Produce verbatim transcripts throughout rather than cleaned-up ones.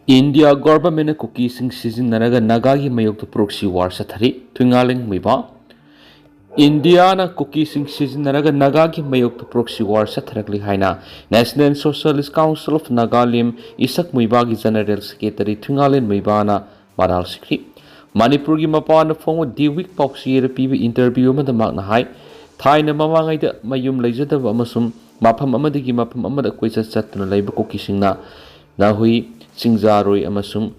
India ꯒꯣꯚꯔꯟꯃꯦꯟꯠꯅ ꯀꯨꯀꯤꯁꯤꯡ ꯁꯤꯖꯤꯟꯅꯔꯒ ꯅꯥꯒꯥꯒꯤ ꯃꯥꯌꯣꯛꯇ ꯄ꯭ꯔꯣꯛꯁꯤ war ꯆꯠꯊꯔꯤ꯫ ꯊꯨꯏꯉꯥꯂꯦꯡ ꯃꯨꯏꯕꯥ꯫ ꯏꯟꯗꯤꯌꯥꯅ ꯀꯨꯀꯤꯁꯤꯡ ꯁꯤꯖꯤꯟꯅꯔꯒ ꯅꯥꯒꯥꯒꯤ ꯃꯥꯌꯣꯛꯇ ꯄ꯭ꯔꯣꯛꯁꯤ ꯋꯥꯔ ꯆꯠꯊꯔꯛꯂꯤ ꯍꯥꯏꯅ National Socialist Council of Nagalim, Isak ꯃꯨꯏꯕꯥꯒꯤ ꯖꯦꯅꯔꯦꯜ ꯁꯦꯀ꯭ꯔꯦꯇꯔꯤ ꯊꯨꯏꯉꯥꯂꯦꯟ ꯃꯨꯏꯕꯥꯅ ꯃꯔꯥꯜ ꯁꯤꯈ꯭ꯔꯤ꯫ ꯃꯅꯤꯄꯨꯔꯒꯤ ꯃꯄꯥꯟꯗ ꯐꯣꯡꯕ ꯗꯤ ꯋꯤꯛ ꯄꯥꯎꯆꯦꯗ ꯄꯤꯕ ꯏꯟꯇꯔꯚ꯭ꯌꯨ ꯑꯃꯗ ꯃꯍꯥꯛꯅ ꯍꯥꯏ, ꯊꯥꯏꯅ ꯃꯃꯥꯡꯉꯩꯗ ꯃꯌꯨꯝ ꯂꯩꯖꯗꯕ ꯑꯃꯁꯨꯡ ꯃꯐꯝ ꯑꯃꯗꯒꯤ ꯃꯐꯝ ꯑꯃꯗ ꯀꯣꯏꯆꯠ ꯆꯠꯇꯨꯅ ꯂꯩꯕ ꯀꯨꯀꯤꯁꯤꯡꯅ ꯅꯥꯍꯨꯏ, ꯆꯤꯡꯖꯥꯔꯣꯏ ꯑꯃꯁꯨꯡ,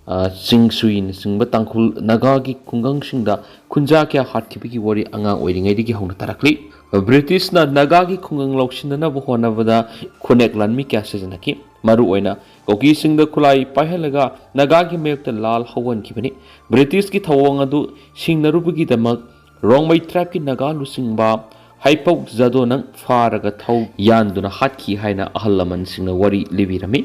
ꯑ, ꯆꯤꯡꯁꯨꯏꯅꯆꯤꯡꯕ ꯇꯥꯡꯈꯨꯜ ꯅꯥꯒꯥꯒꯤ ꯈꯨꯡꯒꯪꯁꯤꯡꯗ ꯈꯨꯟꯖꯥ ꯀꯌꯥ ꯍꯥꯠꯈꯤꯕꯒꯤ ꯋꯥꯔꯤ ꯑꯉꯥꯡ ꯑꯣꯏꯔꯤꯉꯩꯗꯒꯤ ꯍꯧꯅ ꯇꯥꯔꯛꯂꯤ꯫ ꯕ꯭ꯔꯤꯇꯤꯁꯅ ꯅꯥꯒꯥꯒꯤ ꯈꯨꯡꯒꯪ ꯂꯧꯁꯤꯟꯅꯅꯕ ꯍꯣꯠꯅꯕꯗ ꯈꯨꯟꯅꯦꯛ ꯂꯥꯟꯃꯤ ꯀꯌꯥ ꯁꯤꯖꯤꯟꯅꯈꯤ꯫ ꯃꯔꯨꯑꯣꯏꯅ ꯀꯨꯀꯤꯁꯤꯡꯗ ꯈꯨꯠꯂꯥꯏ ꯄꯥꯏꯍꯜꯂꯒ ꯅꯥꯒꯥꯒꯤ ꯃꯥꯌꯣꯛꯇ ꯂꯥꯜ ꯍꯧꯍꯟꯈꯤꯕꯅꯤ꯫ ꯕ꯭ꯔꯤꯇꯤꯁꯀꯤ ꯊꯧꯑꯣꯡ ꯑꯗꯨ ꯁꯤꯡꯅꯔꯨꯕꯒꯤꯗꯃꯛ ꯔꯣꯡꯃꯩ ꯇ꯭ꯔꯥꯏꯕꯀꯤ ꯅꯥꯒꯥ ꯂꯨꯆꯤꯡꯕ ꯍꯩꯄꯧ ꯖꯥꯗꯣꯅꯪ ꯐꯥꯔꯒ ꯊꯧ ꯌꯥꯟꯗꯨꯅ ꯍꯥꯠꯈꯤ ꯍꯥꯏꯅ ꯑꯍꯜ ꯂꯃꯟꯁꯤꯡꯅ ꯋꯥꯔꯤ ꯂꯤꯕꯤꯔꯝꯃꯤ꯫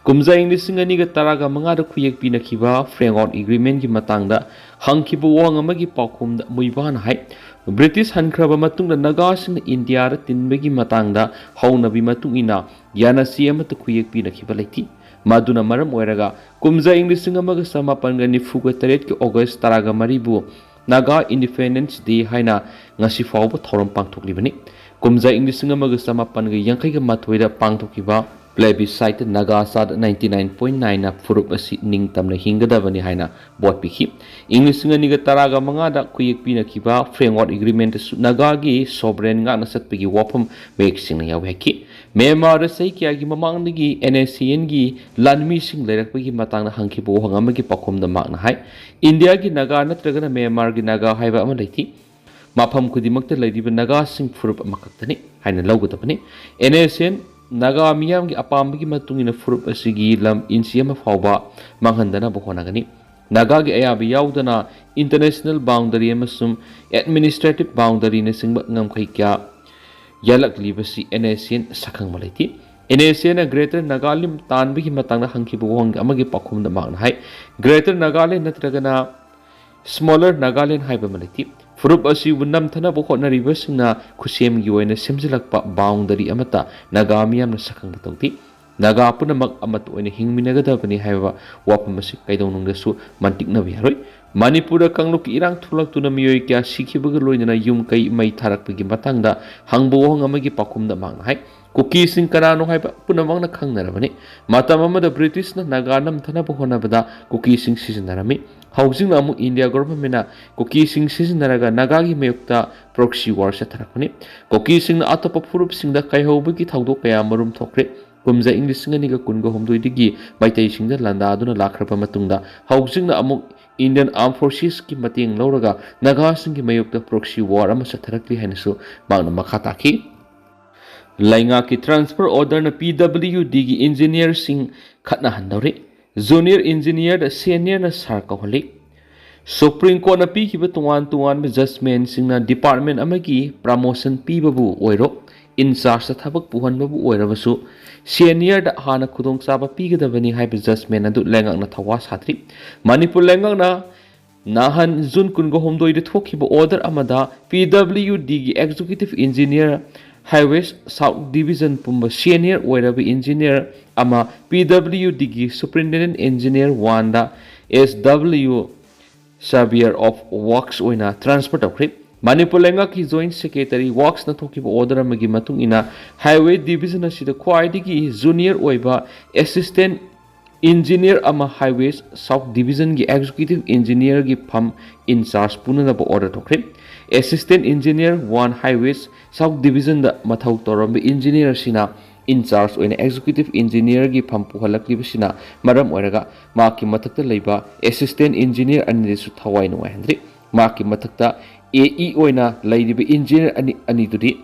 ꯀꯨꯝꯖꯥ ꯏꯪ ꯂꯤꯁꯤꯡ ꯑꯅꯤꯒ ꯇꯔꯥꯒ ꯃꯉꯥꯗ ꯈꯨꯌꯦꯛ ꯄꯤꯅꯈꯤꯕ French Agreement ꯀꯤ ꯃꯇꯥꯡꯗ ꯍꯪꯈꯤꯕ ꯋꯥꯍꯪ ꯑꯃꯒꯤ ꯄꯥꯎꯈꯨꯝꯗ ꯃꯨꯏꯕꯥꯅ ꯍꯥꯏ, ꯕ꯭ꯔꯤꯇꯤꯁ ꯍꯟꯈ꯭ꯔꯕ ꯃꯇꯨꯡꯗ ꯅꯥꯒꯥꯁꯤꯡꯅ ꯏꯟꯗꯤꯌꯥꯗ ꯇꯤꯟꯕꯒꯤ ꯃꯇꯥꯡꯗ ꯍꯧꯅꯕꯤ ꯃꯇꯨꯡ ꯏꯟꯅ ꯌꯥꯅꯁꯤ ꯑꯃꯠꯇ ꯈꯨꯌꯦꯛ ꯄꯤꯅꯈꯤꯕ ꯂꯩꯇꯦ꯫ ꯃꯗꯨꯅ ꯃꯔꯝ ꯑꯣꯏꯔꯒ ꯀꯨꯝꯖꯥ ꯏꯪ ꯂꯤꯁꯤꯡ ꯑꯃꯒ ꯆꯃꯥꯄꯟꯒ ꯅꯤꯐꯨꯒ ꯇꯔꯦꯠꯀꯤ ꯑꯣꯒꯁ ꯇꯔꯥꯒ ꯃꯔꯤꯕꯨ ꯅꯥꯒꯥ Independence Day ꯍꯥꯏꯅ ꯉꯁꯤ ꯐꯥꯎꯕ ꯊꯧꯔꯝ ꯄꯥꯡꯊꯣꯛꯂꯤꯕꯅꯤ꯫ ꯀꯨꯝꯖꯥ ꯏꯪ ꯂꯤꯁꯤꯡ ꯑꯃꯒ ꯆꯃꯥꯄꯟꯒ ꯌꯥꯡꯈꯩꯒ ꯃꯥꯊꯣꯏꯗ ꯄꯥꯡꯊꯣꯛꯈꯤꯕ plebiscite ꯅꯥꯒꯥ ꯆꯥꯗ ninety nine point nine ꯅ ꯐꯨꯔꯨꯞ ꯑꯁꯤ ꯅꯤꯡꯇꯝꯅ ꯍꯤꯡꯒꯗꯕꯅꯤ ꯍꯥꯏꯅ ꯚꯣꯠ ꯄꯤꯈꯤ꯫ ꯏꯪ ꯂꯤꯁꯤꯡ ꯑꯅꯤꯒ ꯇꯔꯥꯒ ꯃꯉꯥꯗ ꯈꯨꯌꯦꯛ ꯄꯤꯅꯈꯤꯕ French Agreement ꯇꯁꯨ ꯅꯥꯒꯥꯒꯤ sovereign ꯉꯥꯛꯅ ꯆꯠꯄꯒꯤ ꯋꯥꯐꯝ ꯃꯌꯦꯛ ꯁꯦꯡꯅ ꯌꯥꯎꯏ ꯍꯥꯏꯈꯤ꯫ ꯃ꯭ꯌꯥꯟꯃꯥꯔꯗ ꯆꯍꯤ ꯀꯌꯥꯒꯤ ꯃꯃꯥꯡꯗꯒꯤ NSCN ꯒꯤ ꯂꯥꯟꯃꯤꯁꯤꯡ ꯂꯩꯔꯛꯄꯒꯤ ꯃꯇꯥꯡꯗ ꯍꯪꯈꯤꯕ ꯋꯥꯍꯪ ꯑꯃꯒꯤ ꯄꯥꯎꯈꯨꯝꯗ ꯃꯍꯥꯛꯅ ꯍꯥꯏ, ꯏꯟꯗꯤꯌꯥꯒꯤ ꯅꯥꯒꯥ ꯅꯠꯇ꯭ꯔꯒꯅ ꯃ꯭ꯌꯥꯟꯃꯥꯔꯒꯤ ꯅꯥꯒꯥ ꯍꯥꯏꯕ ꯑꯃ ꯂꯩꯇꯦ꯫ ꯃꯐꯝ ꯈꯨꯗꯤꯡꯃꯛꯇ ꯂꯩꯔꯤꯕ ꯅꯥꯒꯥꯁꯤꯡ ꯐꯨꯔꯨꯞ ꯑꯃꯈꯛꯇꯅꯤ ꯍꯥꯏꯅ ꯂꯧꯒꯗꯕꯅꯤ꯫ NSCN ꯅꯥꯒꯥ ꯃꯤꯌꯥꯝꯒꯤ ꯑꯄꯥꯝꯕꯒꯤ ꯃꯇꯨꯡ ꯏꯟꯅ ꯐꯨꯔꯨꯞ ꯑꯁꯤꯒꯤ ꯂꯝ ꯏꯟꯆꯤ ꯑꯃ ꯐꯥꯎꯕ ꯃꯥꯡꯍꯟꯗꯅꯕ ꯍꯣꯠꯅꯒꯅꯤ꯫ ꯅꯥꯒꯥꯒꯤ ꯑꯌꯥꯕ ꯌꯥꯎꯗꯅ international boundary ꯑꯃꯁꯨꯡ administrative boundary ꯅꯆꯤꯡꯕ ꯉꯝꯈꯩ ꯀꯌꯥ ꯌꯥꯜꯂꯛꯂꯤꯕꯁꯤ NSCN ꯁꯛꯈꯪꯕ ꯂꯩꯇꯦ꯫ NSCN ꯅ Greater Nagalim ꯇꯥꯟꯕꯒꯤ ꯃꯇꯥꯡꯗ ꯍꯪꯈꯤꯕ ꯋꯥꯍꯪ ꯑꯃꯒꯤ ꯄꯥꯎꯈꯨꯝꯗ ꯃꯍꯥꯛꯅ ꯍꯥꯏ, Greater Nagaland ꯅꯠꯇ꯭ꯔꯒꯅ Smaller Nagaland ꯍꯥꯏꯕ ꯑꯃ ꯂꯩꯇꯦ꯫ ꯐꯨꯔꯨꯞ ꯑꯁꯤꯕꯨ ꯅꯝꯊꯅꯕ ꯍꯣꯠꯅꯔꯤꯕꯁꯤꯡꯅ ꯈꯨꯠꯁꯦꯝꯒꯤ ꯑꯣꯏꯅ ꯁꯦꯝꯖꯤꯜꯂꯛꯄ boundary ꯑꯃꯠꯇ ꯅꯥꯒꯥ ꯃꯤꯌꯥꯝꯅ ꯁꯛꯈꯪꯕ ꯇꯧꯗꯦ꯫ ꯅꯥꯒꯥ ꯄꯨꯝꯅꯃꯛ ꯑꯃꯠꯇ ꯑꯣꯏꯅ ꯍꯤꯡꯃꯤꯟꯅꯒꯗꯕꯅꯤ ꯍꯥꯏꯕ ꯋꯥꯐꯝ ꯑꯁꯤ ꯀꯩꯗꯧꯅꯨꯡꯗꯁꯨ ꯃꯟꯇꯤꯛꯅꯕ ꯌꯥꯔꯣꯏ꯫ ꯃꯅꯤꯄꯨꯔꯗ ꯀꯥꯡꯂꯨꯞꯀꯤ ꯏꯔꯥꯡ ꯊꯣꯛꯂꯛꯇꯨꯅ ꯃꯤꯑꯣꯏ ꯀꯌꯥ ꯁꯤꯈꯤꯕꯒ ꯂꯣꯏꯅꯅ ꯌꯨꯝ ꯀꯩ ꯃꯩ ꯊꯥꯔꯛꯄꯒꯤ ꯃꯇꯥꯡꯗ ꯍꯪꯕ ꯋꯥꯍꯪ ꯑꯃꯒꯤ ꯄꯥꯎꯈꯨꯝꯗ ꯃꯍꯥꯛꯅ ꯍꯥꯏ, ꯀꯨꯀꯤꯁꯤꯡ ꯀꯅꯥꯅꯣ ꯍꯥꯏꯕ ꯄꯨꯝꯅꯃꯛꯅ ꯈꯪꯅꯔꯕꯅꯤ꯫ ꯃꯇꯝ ꯑꯃꯗ ꯕ꯭ꯔꯤꯇꯤꯁꯅ ꯅꯥꯒꯥ ꯅꯝꯊꯅꯕ ꯍꯣꯠꯅꯕꯗ ꯀꯨꯀꯤꯁꯤꯡ ꯁꯤꯖꯤꯟꯅꯔꯝꯃꯤ꯫ ꯍꯧꯖꯤꯛꯅ ꯑꯃꯨꯛ ꯏꯟꯗꯤꯌꯥ ꯒꯣꯚꯔꯟꯃꯦꯟꯠꯅ ꯀꯨꯀꯤꯁꯤꯡ ꯁꯤꯖꯤꯟꯅꯔꯒ ꯅꯥꯒꯥꯒꯤ ꯃꯥꯌꯣꯛꯇ ꯄ꯭ꯔꯣꯛꯁꯤ ꯋꯥꯔ ꯆꯠꯊꯔꯛꯄꯅꯤ꯫ ꯀꯨꯀꯤꯁꯤꯡꯅ ꯑꯇꯣꯞꯄ ꯐꯨꯔꯨꯞꯁꯤꯡꯗ ꯀꯥꯏꯍꯧꯕꯒꯤ ꯊꯧꯗꯣꯛ ꯀꯌꯥ ꯃꯔꯨꯝ ꯊꯣꯛꯈ꯭ꯔꯦ꯫ ꯀꯨꯝꯖꯥ ꯏꯪ ꯂꯤꯁꯤꯡ ꯑꯅꯤꯒ ꯀꯨꯟꯒ ꯍꯨꯝꯗꯣꯏꯗꯒꯤ ꯃꯩꯇꯩꯁꯤꯡꯗ ꯂꯥꯟꯗꯥꯗꯨꯅ ꯂꯥꯛꯈ꯭ꯔꯕ ꯃꯇꯨꯡꯗ ꯍꯧꯖꯤꯛꯅ ꯑꯃꯨꯛ ꯏꯟꯗꯤꯌꯟ ꯑꯥꯔꯝ ꯐꯣꯔꯁꯦꯁꯀꯤ ꯃꯇꯦꯡ ꯂꯧꯔꯒ ꯅꯥꯒꯥꯁꯤꯡꯒꯤ ꯃꯥꯌꯣꯛꯇ ꯄ꯭ꯔꯣꯛꯁꯤ ꯋꯥꯔ ꯑꯃ ꯆꯠꯊꯔꯛꯂꯤ ꯍꯥꯏꯅꯁꯨ ꯃꯍꯥꯛꯅ ꯃꯈꯥ ꯇꯥꯈꯤ꯫ ꯂꯩꯉꯥꯛꯀꯤ ꯇ꯭ꯔꯥꯟꯁꯐꯔ ꯑꯣꯔꯗꯔꯅ ꯄꯤ ꯗꯕ꯭ꯂꯤꯌꯨ ꯗꯤꯒꯤ ꯏꯟꯖꯤꯅꯤꯌꯔꯁꯤꯡ ꯈꯠꯅꯍꯟꯗꯧꯔꯤ꯫ ꯖꯨꯅꯤꯌꯔ ꯏꯟꯖꯤꯅꯤꯌꯔꯗ ꯁꯦꯅꯤꯌꯔꯅ ꯁꯥꯔ ꯀꯧꯍꯜꯂꯤ꯫ ꯁꯨꯄ꯭ꯔꯤꯝ ꯀꯣꯔꯠꯅ ꯄꯤꯈꯤꯕ ꯇꯣꯉꯥꯟ ꯇꯣꯉꯥꯟꯕ ꯖꯖꯃꯦꯟꯠꯁꯤꯡꯅ ꯗꯤꯄꯥꯔꯠꯃꯦꯟꯠ ꯑꯃꯒꯤ ꯄ꯭ꯔꯃꯣꯁꯟ ꯄꯤꯕꯕꯨ ꯑꯣꯏꯔꯣ, ꯏꯟꯆꯥꯔꯖꯇ ꯊꯕꯛ ꯄꯨꯍꯟꯕꯕꯨ ꯑꯣꯏꯔꯕꯁꯨ, ꯁꯦꯅꯤꯌꯔꯗ ꯍꯥꯟꯅ ꯈꯨꯗꯣꯡꯆꯥꯕ ꯄꯤꯒꯗꯕꯅꯤ ꯍꯥꯏꯕ ꯖꯖꯃꯦꯟꯠ ꯑꯗꯨ ꯂꯩꯉꯥꯛꯅ ꯊꯧꯋꯥ ꯁꯥꯗ꯭ꯔꯤ꯫ ꯃꯅꯤꯄꯨꯔ ꯂꯩꯉꯥꯛꯅ ꯅꯍꯥꯟ ꯖꯨꯟ ꯀꯨꯟꯒ ꯍꯨꯝꯗꯣꯏꯗ ꯊꯣꯛꯈꯤꯕ ꯑꯣꯔꯗꯔ ꯑꯃꯗ ꯄꯤ ꯗꯕ꯭ꯂꯤꯌꯨ ꯗꯤꯒꯤ executive engineer, highways south division ꯄꯨꯝꯕ ꯁꯦꯅꯤꯌꯔ ꯑꯣꯏꯔꯕ ꯏꯟꯖꯤꯅꯤꯌꯔ ꯑꯃ ꯄꯤ ꯗꯕ꯭ꯂꯤꯌꯨ ꯗꯤꯒꯤ ꯁꯨꯄ꯭ꯔꯤꯟꯇꯦꯟꯗꯦꯟꯠ ꯏꯟꯖꯤꯅꯤꯌꯔ ꯋꯥꯟꯗ, ꯑꯦꯁ ꯗꯕ꯭ꯂꯤꯌꯨ ꯁꯔꯚꯤꯌꯔ ꯑꯣꯐ ꯋꯥꯔꯛꯁ ꯑꯣꯏꯅ ꯇ꯭ꯔꯥꯟꯁꯐꯔ ꯇꯧꯈ꯭ꯔꯦ꯫ ꯃꯅꯤꯄꯨꯔ ꯂꯩꯉꯥꯛꯀꯤ ꯖꯣꯏꯟꯠ ꯁꯦꯀ꯭ꯔꯦꯇꯔꯤ ꯋꯥꯔꯛꯁꯅ ꯊꯣꯛꯈꯤꯕ ꯑꯣꯔꯗꯔ ꯑꯃꯒꯤ ꯃꯇꯨꯡ ꯏꯟꯅ, ꯍꯥꯏꯋꯦ ꯗꯤꯕꯤꯖꯟ ꯑꯁꯤꯗ ꯈ꯭ꯋꯥꯏꯗꯒꯤ ꯖꯨꯅꯤꯌꯔ ꯑꯣꯏꯕ ꯑꯦꯁꯤꯁꯇꯦꯟꯠ ꯏꯟꯖꯤꯅꯤꯌꯔ ꯑꯃ ꯍꯥꯏꯋꯦꯁ ꯁꯥꯎꯠ ꯗꯤꯕꯤꯖꯟꯒꯤ ꯑꯦꯛꯖꯤꯀ꯭ꯌꯨꯇꯤꯚ ꯏꯟꯖꯤꯅꯤꯌꯔꯒꯤ ꯐꯝ ꯏꯟꯆꯥꯔꯖ ꯄꯨꯅꯅꯕ ꯑꯣꯔꯗꯔ ꯊꯣꯛꯈ꯭ꯔꯦ꯫ ꯑꯦꯁꯤꯁꯇꯦꯟꯠ ꯏꯟꯖꯤꯅꯤꯌꯔ ꯋꯥꯟ ꯍꯥꯏꯋꯦꯁ ꯁꯥꯎꯠ ꯗꯤꯕꯤꯖꯟꯗ ꯃꯊꯧ ꯇꯧꯔꯝꯕ ꯏꯟꯖꯤꯅꯤꯌꯔ ꯑꯁꯤꯅ ꯏꯟꯆꯥꯔꯖ ꯑꯣꯏꯅ ꯑꯦꯛꯖꯤꯀ꯭ꯌꯨꯇꯤꯚ ꯏꯟꯖꯤꯅꯤꯌꯔꯒꯤ ꯐꯝ ꯄꯨꯍꯜꯂꯛꯂꯤꯕꯁꯤꯅ ꯃꯔꯝ ꯑꯣꯏꯔꯒ ꯃꯍꯥꯛꯀꯤ ꯃꯊꯛꯇ ꯂꯩꯕ ꯑꯦꯁꯤꯁꯇꯦꯟꯠ ꯏꯟꯖꯤꯅꯤꯌꯔ ꯑꯅꯤꯗꯁꯨ ꯊꯋꯥꯏ ꯅꯨꯡꯉꯥꯏꯍꯟꯗ꯭ꯔꯤ꯫ ꯃꯍꯥꯛꯀꯤ ꯃꯊꯛꯇ ꯑꯦ ꯏ ꯑꯣꯏꯅ ꯂꯩꯔꯤꯕ ꯏꯟꯖꯤꯅꯤꯌꯔ ꯑꯅꯤ, ꯑꯅꯤꯗꯨꯗꯤ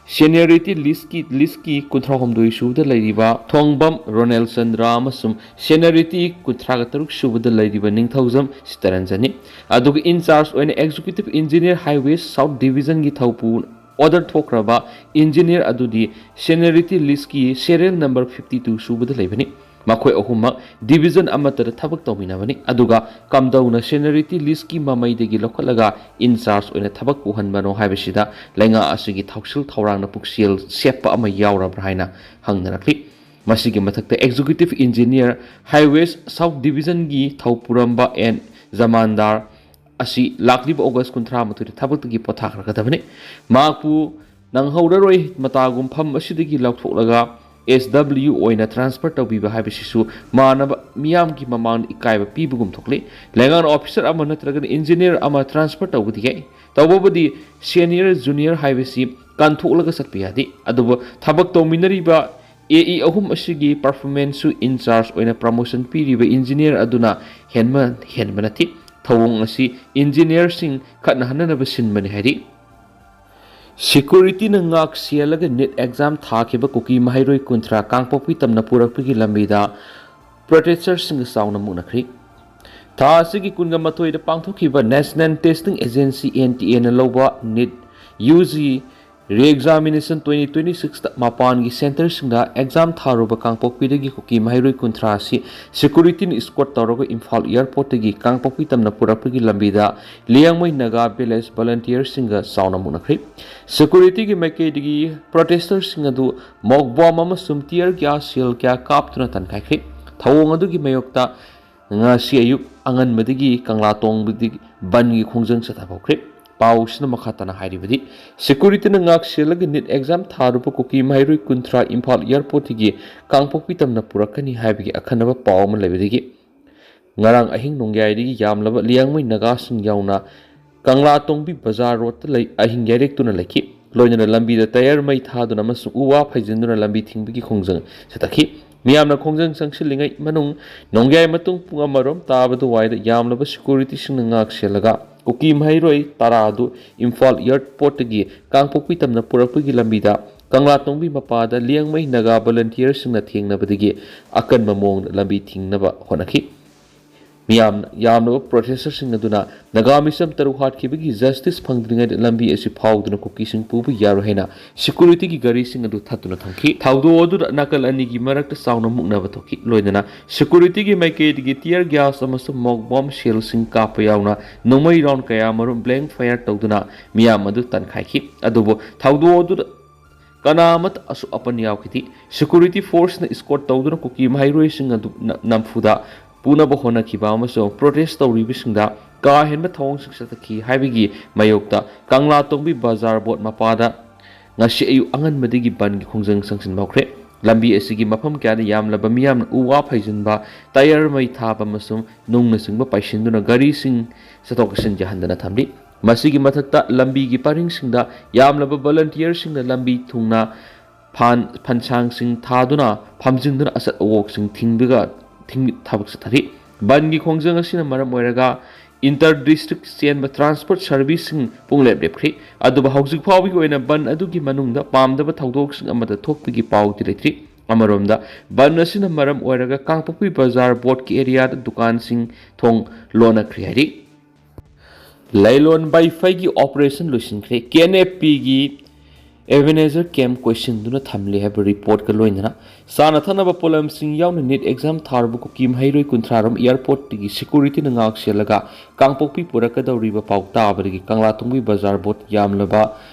ꯁꯦꯅꯤꯌꯔꯤꯇꯤ ꯂꯤꯁ꯭ꯠꯀꯤ, ꯂꯤꯁ꯭ꯠꯀꯤ ꯀꯨꯟꯊ꯭ꯔꯥ ꯍꯨꯝꯗꯣꯏ ꯁꯨꯕꯗ ꯂꯩꯔꯤꯕ ꯊꯣꯡꯕꯝ ꯔꯣꯅꯦꯜ ꯆꯟꯗ꯭ꯔ ꯑꯃꯁꯨꯡ ꯁꯦꯅꯤꯌꯔꯤꯇꯤ ꯀꯨꯟꯊ꯭ꯔꯥꯒ ꯇꯔꯨꯛ ꯁꯨꯕꯗ ꯂꯩꯔꯤꯕ ꯅꯤꯡꯊꯧꯖꯝ ꯁꯤꯇꯔꯟꯖꯟꯅꯤ꯫ ꯑꯗꯨꯒ ꯏꯟꯆꯥꯔꯖ ꯑꯣꯏꯅ ꯑꯦꯛꯖꯤꯀ꯭ꯌꯨꯇꯤꯚ ꯏꯟꯖꯤꯅꯤꯌꯔ ꯍꯥꯏꯋꯦꯁ ꯁꯥꯎꯠ ꯗꯤꯕꯤꯖꯟꯒꯤ ꯊꯧꯄꯨ ꯑꯣꯔꯗꯔ ꯊꯣꯛꯈ꯭ꯔꯕ ꯏꯟꯖꯤꯅꯤꯌꯔ ꯑꯗꯨꯗꯤ ꯁꯦꯅꯤꯌꯔꯤꯇꯤ ꯂꯤꯁ꯭ꯠꯀꯤ ꯁꯦꯔꯤꯌꯦꯜ ꯅꯝꯕꯔ ꯐꯤꯐꯇꯤ ꯇꯨ ꯁꯨꯕꯗ ꯂꯩꯕꯅꯤ꯫ ꯃꯈꯣꯏ ꯑꯍꯨꯝꯃꯛ ꯗꯤꯕꯤꯖꯟ ꯑꯃꯠꯇꯗ ꯊꯕꯛ ꯇꯧꯃꯤꯟꯅꯕꯅꯤ꯫ ꯑꯗꯨꯒ ꯀꯝꯗꯧꯅ ꯁꯦꯅꯤꯌꯔꯤꯇꯤ ꯂꯤꯁ꯭ꯠꯀꯤ ꯃꯃꯩꯗꯒꯤ ꯂꯧꯈꯠꯂꯒ ꯏꯟꯆꯥꯔꯖ ꯑꯣꯏꯅ ꯊꯕꯛ ꯄꯨꯍꯟꯕꯅꯣ ꯍꯥꯏꯕꯁꯤꯗ ꯂꯩꯉꯥꯛ ꯑꯁꯤꯒꯤ ꯊꯧꯁꯤꯜ ꯊꯧꯔꯥꯡꯅ ꯄꯨꯛꯆꯦꯜ ꯁꯦꯞꯄ ꯑꯃ ꯌꯥꯎꯔꯕ꯭ꯔꯥ ꯍꯥꯏꯅ ꯍꯪꯅꯔꯛꯂꯤ꯫ ꯃꯁꯤꯒꯤ ꯃꯊꯛꯇ Executive Engineer, Highways South Division ꯒꯤ ꯊꯧꯄꯨꯔꯝꯕ ꯑꯦꯟ ꯖꯃꯥꯟꯗꯥꯔ ꯑꯁꯤ ꯂꯥꯛꯂꯤꯕ ꯑꯣꯒꯁ ꯀꯨꯟꯊ꯭ꯔꯥ ꯃꯥꯊꯣꯏꯗ ꯊꯕꯛꯇꯒꯤ ꯄꯣꯊꯥꯈ꯭ꯔꯒꯗꯕꯅꯤ꯫ ꯃꯍꯥꯛꯄꯨ ꯅꯪꯍꯧꯔꯔꯣꯏ ꯃꯇꯥꯒꯨꯝ ꯐꯝ ꯑꯁꯤꯗꯒꯤ ꯂꯧꯊꯣꯛꯂꯒ ꯑꯦꯁ ꯗꯕ꯭ꯂꯤꯎ ꯑꯣꯏꯅ ꯇ꯭ꯔꯥꯟꯁꯐꯔ ꯇꯧꯕꯤꯕ ꯍꯥꯏꯕꯁꯤꯁꯨ ꯃꯥꯟꯅꯕ ꯃꯤꯌꯥꯝꯒꯤ ꯃꯃꯥꯡꯗ ꯏꯀꯥꯏꯕ ꯄꯤꯕꯒꯨꯝ ꯊꯣꯛꯂꯤ꯫ ꯂꯩꯉꯥꯛꯅ ꯑꯣꯐꯤꯁꯔ ꯑꯃ ꯅꯠꯇ꯭ꯔꯒꯅ ꯏꯟꯖꯤꯅꯤꯌꯔ ꯑꯃ ꯇ꯭ꯔꯥꯟꯁꯐꯔ ꯇꯧꯕꯗꯤ ꯌꯥꯏ, ꯇꯧꯕꯕꯨꯗꯤ ꯁꯦꯅꯤꯌꯔ ꯖꯨꯅꯤꯌꯔ ꯍꯥꯏꯕꯁꯤ ꯀꯟꯊꯣꯛꯂꯒ ꯆꯠꯄ ꯌꯥꯗꯦ꯫ ꯑꯗꯨꯕꯨ ꯊꯕꯛ ꯇꯧꯃꯤꯟꯅꯔꯤꯕ ꯑꯦ ꯏ ꯑꯍꯨꯝ ꯑꯁꯤꯒꯤ ꯄꯔꯐꯣꯔꯃꯦꯟꯁꯁꯨ ꯏꯟ ꯆꯥꯔꯖ ꯑꯣꯏꯅ ꯄ꯭ꯔꯃꯣꯁꯟ ꯄꯤꯔꯤꯕ ꯏꯟꯖꯤꯅꯤꯌꯔ ꯑꯗꯨꯅ ꯍꯦꯟꯕ ꯍꯦꯟꯕ ꯅꯠꯇꯦ꯫ ꯊꯧꯑꯣꯡ ꯑꯁꯤ ꯏꯟꯖꯤꯅꯤꯌꯔꯁꯤꯡ ꯈꯠꯅꯍꯟꯅꯅꯕ ꯁꯤꯟꯕꯅꯤ ꯍꯥꯏꯔꯤ꯫ ꯁꯦꯀ꯭ꯌꯨꯔꯤꯇꯤꯅ ꯉꯥꯛ ꯁꯦꯜꯂꯒ ꯅꯤꯠ ꯑꯦꯛꯖꯥꯝ ꯊꯥꯈꯤꯕ ꯀꯨꯀꯤ ꯃꯍꯩꯔꯣꯏ ꯀꯨꯟꯊ꯭ꯔꯥ ꯀꯥꯡꯄꯣꯛꯄꯤ ꯇꯝꯅ ꯄꯨꯔꯛꯄꯒꯤ ꯂꯝꯕꯤꯗ ꯄ꯭ꯔꯣꯇꯦꯁꯇꯔꯁꯤꯡꯒ ꯆꯥꯎꯅ ꯃꯨꯛꯅꯈ꯭ꯔꯤ꯫ ꯊꯥ ꯑꯁꯤꯒꯤ ꯀꯨꯟꯒ ꯃꯥꯊꯣꯏꯗ ꯄꯥꯡꯊꯣꯛꯈꯤꯕ National Testing Agency, N T A ꯅ ꯂꯧꯕ neat U G Re-Examination twenty twenty-six ꯇ ꯃꯄꯥꯟꯒꯤ ꯁꯦꯟꯇꯔꯁꯤꯡꯗ ꯑꯦꯛꯖꯥꯝ ꯊꯥꯔꯨꯕ ꯀꯥꯡꯄꯣꯛꯄꯤꯗꯒꯤ ꯀꯨꯀꯤ ꯃꯍꯩꯔꯣꯏ ꯀꯨꯟꯊ꯭ꯔꯥ ꯑꯁꯤ ꯁꯦꯀ꯭ꯌꯨꯔꯤꯇꯤꯅ ꯏꯁꯀꯣꯔꯠ ꯇꯧꯔꯒ ꯏꯝꯐꯥꯜ ꯑꯦꯌꯔꯄꯣꯔꯠꯇꯒꯤ ꯀꯥꯡꯄꯣꯛꯄꯤ ꯇꯝꯅ ꯄꯨꯔꯛꯄꯒꯤ ꯂꯝꯕꯤꯗ ꯂꯤꯌꯥꯡꯃꯩ ꯅꯥꯒꯥ ꯚꯤꯂꯦꯖ ꯚꯣꯂꯟꯇꯤꯌꯔꯁꯤꯡꯒ ꯆꯥꯎꯅ ꯃꯨꯛꯅꯈ꯭ꯔꯤ꯫ ꯁꯦꯀ꯭ꯌꯨꯔꯤꯇꯤꯒꯤ ꯃꯥꯏꯀꯩꯗꯒꯤ ꯄ꯭ꯔꯣꯇꯦꯁꯇꯔꯁꯤꯡ ꯑꯗꯨ ꯃꯣꯛ ꯕꯣꯝ ꯑꯃꯁꯨꯡ ꯇꯤꯌꯔ ꯒ꯭ꯌꯥꯁ ꯁꯦꯜ ꯀꯌꯥ ꯀꯥꯞꯇꯨꯅ ꯇꯥꯟꯈꯥꯏꯈ꯭ꯔꯤ꯫ ꯊꯧꯑꯣꯡ ꯑꯗꯨꯒꯤ ꯃꯥꯌꯣꯛꯇ ꯉꯁꯤ ꯑꯌꯨꯛ ꯑꯉꯟꯕꯗꯒꯤ ꯀꯪꯂꯥ ꯇꯣꯡꯕꯗꯤ ꯕꯟꯒꯤ ꯈꯣꯡꯖꯪ ꯆꯠꯊꯕ ꯍꯧꯈ꯭ꯔꯦ꯫ ꯄꯥꯎꯁꯤꯅ ꯃꯈꯥ ꯇꯥꯅ ꯍꯥꯏꯔꯤꯕꯗꯤ, ꯁꯦꯀ꯭ꯌꯨꯔꯤꯇꯤꯅ ꯉꯥꯛ ꯁꯦꯜꯂꯒ ꯅꯤꯠ ꯑꯦꯛꯖꯥꯝ ꯊꯥꯔꯨꯕ ꯀꯨꯀꯤ ꯃꯍꯩꯔꯣꯏ ꯀꯨꯟꯊ꯭ꯔꯥ ꯏꯝꯐꯥꯜ ꯑꯦꯌꯔꯄꯣꯔꯠꯇꯒꯤ ꯀꯥꯡꯄꯣꯛꯄꯤ ꯇꯝꯅ ꯄꯨꯔꯛꯀꯅꯤ ꯍꯥꯏꯕꯒꯤ ꯑꯈꯟꯅꯕ ꯄꯥꯎ ꯑꯃ ꯂꯩꯕꯗꯒꯤ ꯉꯔꯥꯡ ꯑꯍꯤꯡ ꯅꯣꯡꯌꯥꯏꯗꯒꯤ ꯌꯥꯝꯂꯕ ꯂꯤꯌꯥꯡꯃꯩ ꯅꯥꯒꯥꯁꯤꯡ ꯌꯥꯎꯅ ꯀꯪꯂꯥ ꯇꯣꯡꯕꯤ ꯕꯖꯥꯔ ꯔꯣꯗꯇ ꯂꯩ, ꯑꯍꯤꯡ ꯌꯥꯏꯔꯦꯛꯇꯨꯅ ꯂꯩꯈꯤ꯫ ꯂꯣꯏꯅꯅ ꯂꯝꯕꯤꯗ ꯇꯌꯥꯔ ꯃꯩ ꯊꯥꯗꯨꯅ ꯑꯃꯁꯨꯡ ꯎ ꯋꯥ ꯐꯩꯖꯤꯟꯗꯨꯅ ꯂꯝꯕꯤ ꯊꯤꯡꯕꯒꯤ ꯈꯣꯡꯖꯪ ꯆꯠꯊꯈꯤ꯫ ꯃꯤꯌꯥꯝꯅ ꯈꯣꯡꯖꯪ ꯆꯪꯁꯤꯜꯂꯤꯉꯩ ꯃꯅꯨꯡ ꯅꯣꯡꯌꯥꯏ ꯃꯇꯨꯡ ꯄꯨꯡ ꯑꯃꯔꯣꯝ ꯇꯥꯕꯗꯨꯋꯥꯏꯗ ꯌꯥꯝꯂꯕ ꯁꯦꯀ꯭ꯌꯨꯔꯤꯇꯤꯁꯤꯡꯅ ꯉꯥꯛ ꯁꯦꯜꯂꯒ ꯀꯨꯀꯤ ꯃꯍꯩꯔꯣꯏ ꯇꯔꯥ ꯑꯗꯨ ꯏꯝꯐꯥꯜ ꯑꯦꯌꯔꯄꯣꯔꯠꯇꯒꯤ ꯀꯥꯡꯄꯣꯛꯄꯤ ꯇꯝꯅ ꯄꯨꯔꯛꯄꯒꯤ ꯂꯝꯕꯤꯗ ꯀꯪꯂꯥ ꯇꯣꯡꯕꯤ ꯃꯄꯥꯗ ꯂꯤꯌꯥꯡꯃꯩ ꯅꯥꯒꯥ ꯚꯣꯂꯟꯇꯤꯌꯔꯁꯤꯡꯅ ꯊꯦꯡꯅꯕꯗꯒꯤ ꯑꯀꯟꯕ ꯃꯑꯣꯡꯗ ꯂꯝꯕꯤ ꯊꯤꯡꯅꯕ ꯍꯣꯠꯅꯈꯤ꯫ ꯃꯤꯌꯥꯝꯅ ꯌꯥꯝꯂꯕ ꯄ꯭ꯔꯣꯇꯦꯁꯇꯔꯁꯤꯡ ꯑꯗꯨꯅ ꯅꯥꯒꯥ ꯃꯤꯆꯝ ꯇꯔꯨꯛ ꯍꯥꯠꯈꯤꯕꯒꯤ ꯖꯁꯇꯤꯁ ꯐꯪꯗ꯭ꯔꯤꯉꯩꯗ ꯂꯝꯕꯤ ꯑꯁꯤ ꯐꯥꯎꯗꯨꯅ ꯀꯨꯀꯤꯁꯤꯡ ꯄꯨꯕ ꯌꯥꯔꯣꯏ ꯍꯥꯏꯅ ꯁꯦꯀ꯭ꯌꯨꯔꯤꯇꯤꯒꯤ ꯒꯥꯔꯤꯁꯤꯡ ꯑꯗꯨ ꯊꯠꯇꯨꯅ ꯊꯝꯈꯤ꯫ ꯊꯧꯗꯣꯛ ꯑꯗꯨꯗ ꯅꯥꯀꯜ ꯑꯅꯤꯒꯤ ꯃꯔꯛꯇ ꯆꯥꯎꯅ ꯃꯨꯛꯅꯕ ꯊꯣꯛꯈꯤ꯫ ꯂꯣꯏꯅꯅ ꯁꯦꯀ꯭ꯌꯨꯔꯤꯇꯤꯒꯤ ꯃꯥꯏꯀꯩꯗꯒꯤ ꯇꯤꯌꯔ ꯒ꯭ꯌꯥꯁ ꯑꯃꯁꯨꯡ ꯃꯣꯛ ꯕꯣꯝ ꯁꯦꯜꯁꯤꯡ ꯀꯥꯞꯄ ꯌꯥꯎꯅ ꯅꯣꯡꯃꯩ ꯔꯥꯎꯟ ꯀꯌꯥ ꯃꯔꯨꯝ ꯕ꯭ꯂꯦꯡ ꯐꯥꯌꯔ ꯇꯧꯗꯨꯅ ꯃꯤꯌꯥꯝ ꯑꯗꯨ ꯇꯥꯟꯈꯥꯏꯈꯤ꯫ ꯑꯗꯨꯕꯨ ꯊꯧꯗꯣꯛ ꯑꯗꯨꯗ ꯀꯅꯥ ꯑꯃꯠꯇ ꯑꯁꯣꯛ ꯑꯄꯟ ꯌꯥꯎꯈꯤꯗꯦ꯫ Security forceꯅ escort ꯇꯧꯗꯨꯅ ꯀꯨꯀꯤ ꯃꯍꯩꯔꯣꯏꯁꯤꯡ ꯑꯗꯨ ꯅ-, ꯅꯝꯐꯨꯗ ꯄꯨꯅꯕ ꯍꯣꯠꯅꯈꯤꯕ ꯑꯃꯁꯨꯡ protest ꯇꯧꯔꯤꯕꯁꯤꯡꯗ ꯀꯥ ꯍꯦꯟꯕ ꯊꯧꯑꯣꯡꯁꯤꯡ ꯆꯠꯊꯈꯤ ꯍꯥꯏꯕꯒꯤ ꯃꯥꯌꯣꯛꯇ ꯀꯪꯂꯥꯇꯣꯡꯕꯤ ꯕꯖꯥꯔ ꯕꯣꯠ ꯃꯄꯥꯗ ꯉꯁꯤ ꯑꯌꯨꯛ ꯑꯉꯟꯕꯗꯒꯤ ꯕꯟꯒꯤ ꯈꯣꯡꯖꯪ ꯁꯪꯁꯤꯟꯕ ꯍꯧꯈ꯭ꯔꯦ꯫ ꯂꯝꯕꯤ ꯑꯁꯤꯒꯤ ꯃꯐꯝ ꯀꯌꯥꯗ ꯌꯥꯝꯂꯕ ꯃꯤꯌꯥꯝꯅ ꯎ ꯋꯥ ꯐꯩꯖꯤꯟꯕ, ꯇꯥꯌꯔ ꯃꯩ ꯊꯥꯕ ꯑꯃꯁꯨꯡ ꯅꯨꯡꯅꯆꯤꯡꯕ ꯄꯥꯏꯁꯤꯟꯗꯨꯅ ꯒꯥꯔꯤꯁꯤꯡ ꯆꯠꯊꯣꯛ ꯆꯠꯁꯤꯟ ꯌꯥꯍꯟꯗꯅ ꯊꯝꯂꯤ꯫ ꯃꯁꯤꯒꯤ ꯃꯊꯛꯇ ꯂꯝꯕꯤꯒꯤ ꯄꯔꯤꯡꯁꯤꯡꯗ ꯌꯥꯝꯂꯕ volunteerꯁꯤꯡꯅ ꯂꯝꯕꯤ ꯊꯨꯡꯅ ꯐꯥꯟ-, ꯐꯟꯁꯥꯡꯁꯤꯡ ꯊꯥꯗꯨꯅ ꯐꯝꯖꯤꯟꯗꯨꯅ ꯑꯆꯠ ꯑꯋꯣꯛꯁꯤꯡ ꯊꯤꯡꯕꯒ ꯊꯤꯡ-, ꯊꯕꯛ ꯆꯠꯊꯔꯤ꯫ ꯕꯟꯒꯤ ꯈꯣꯡꯖꯪ ꯑꯁꯤꯅ ꯃꯔꯝ ꯑꯣꯏꯔꯒ inter district ꯆꯦꯟꯕ transport serviceꯁꯤꯡ ꯄꯨꯡꯂꯦꯞ ꯂꯦꯞꯈ꯭ꯔꯤ꯫ ꯑꯗꯨꯕꯨ ꯍꯧꯖꯤꯛ ꯐꯥꯎꯕꯒꯤ ꯑꯣꯏꯅ ꯕꯟ ꯑꯗꯨꯒꯤ ꯃꯅꯨꯡꯗ ꯄꯥꯝꯗꯕ ꯊꯧꯗꯣꯛꯁꯤꯡ ꯑꯃꯠꯇ ꯊꯣꯛꯄꯒꯤ ꯄꯥꯎꯗꯤ ꯂꯩꯇ꯭ꯔꯤ꯫ ꯑꯃꯔꯣꯝꯗ, ꯕꯟ ꯑꯁꯤꯅ ꯃꯔꯝ ꯑꯣꯏꯔꯒ ꯀꯥꯡꯄꯣꯛꯄꯤ ꯕꯖꯥꯔ ꯕꯣꯠꯀꯤ ꯑꯦꯔꯤꯌꯥꯗ ꯗꯨꯀꯥꯟꯁꯤꯡ ꯊꯣꯡ ꯂꯣꯟꯅꯈ꯭ꯔꯦ ꯍꯥꯏꯔꯤ꯫ ꯂꯩꯔꯣꯟ ꯕꯩꯐꯩꯒꯤ operation ꯂꯣꯏꯁꯤꯟꯈ꯭ꯔꯦ꯫ KNFPꯒꯤ Ebenezer camp ꯀꯣꯏꯁꯤꯟꯗꯨꯅ ꯊꯝꯂꯦ ꯍꯥꯏꯕ reportꯀ ꯂꯣꯏꯅꯅ ꯆꯥꯅ ꯊꯛꯅꯕ ꯄꯣꯠꯂꯝꯁꯤꯡ ꯌꯥꯎꯅ NEET exam ꯊꯥꯔꯨꯕ ꯀꯨꯀꯤ ꯃꯍꯩꯔꯣꯏ ꯀꯨꯟꯊ꯭ꯔꯥ ꯔꯣꯝ airportꯇꯒꯤ securityꯅ ꯉꯥꯛ ꯁꯦꯜꯂꯒ ꯀꯥꯡꯄꯣꯛꯄꯤ ꯄꯨꯔꯛꯀꯗꯧꯔꯤꯕ ꯄꯥꯎ ꯇꯥꯕꯗꯒꯤ ꯀꯪꯂꯥꯇꯣꯡꯕꯤ ꯕꯖꯥꯔ ꯕꯣꯠ ꯌꯥꯝꯂꯕ